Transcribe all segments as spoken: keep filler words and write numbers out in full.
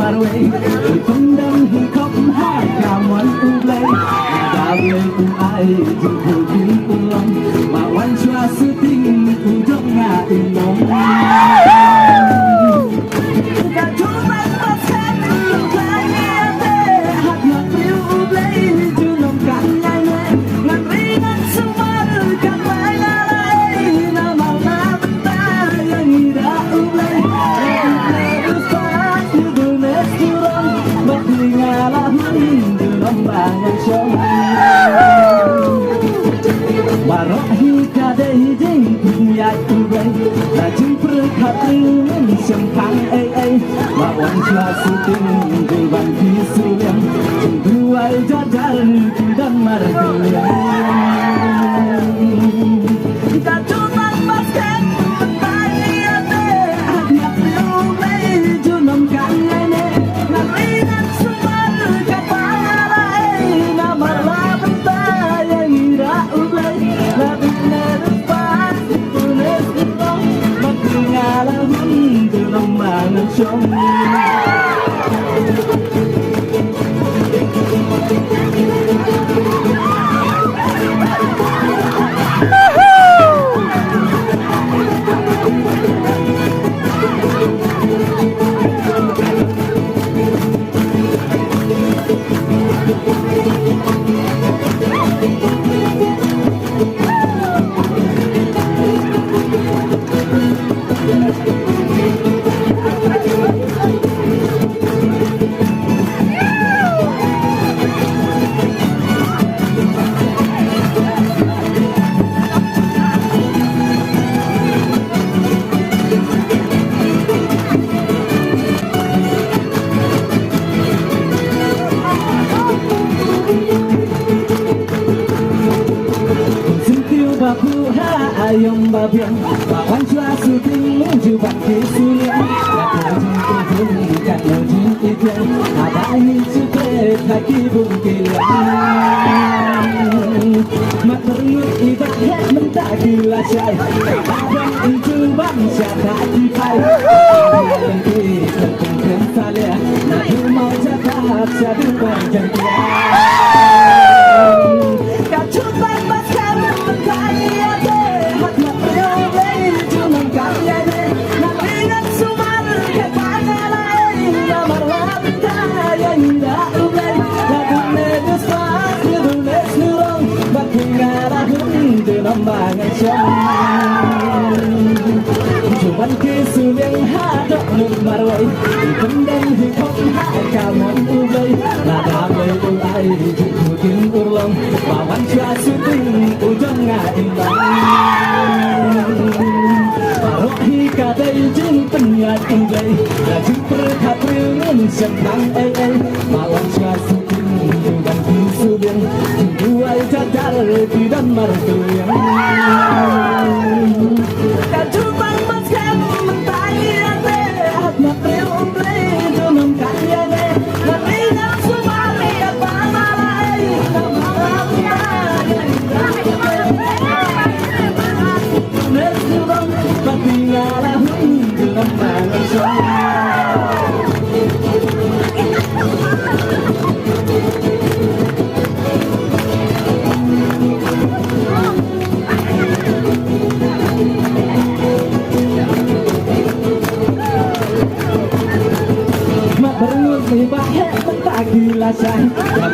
Marwei, pundang hi khop ha kamon u Blei. Ba Blei u ai jingpynim u long, ba wan shuwa shooting u jong nga u long. Ka jumai pas kan u Blei ate, hat na priu u Blei ju long kan ngai ne. Ngan ri ngan sumar ka pai na lai na mal na bynta yang ida u Blei. Baroh hi ka dei jingpynïaid u Blei, la jingpyrkhat ring shemphang ei ei, la wan shuwa shooting, duwan ki suliang, jingduwai jar jar ki don markylliang. Sentiw ba phu ha ayong ba biang, ba wan shuwa shooting ju ban ki suliang. Ka jing ki jing ka jing ki jing, ada ni sute ka ki bun ki liang. Mat berngut i ba het mynta ki la shai, adam i ju ban sha ka ki pai. Ki kenteng kenteng salia, na du mau jaka sha du ban jang. Juman ki suliang ha dohnud marwei, pynban hi khop ha kamon u Blei. Lada Blei u ai jingpynim urlong, ba wan shuwa shooting u jong nga in long. Baroh hi ka dei jingpynïaid u Blei, la jingpyrkhat ring shemphang ei ei, ba wan shuwa shooting u jong ki suliang, jingduwai jar jar ki don markylliang. Ka jubab ba skhem mynta ïa te, hap na briew Blei junom ka ïa ne. Mat berngut ni ba heh mynta ki la shai,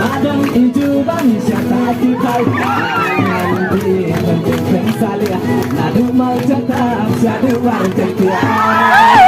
ba dang i jubab sha ta ki pai. Ngan di ban jingpynsaliah, naduh mal jatap shaduh war jatiah.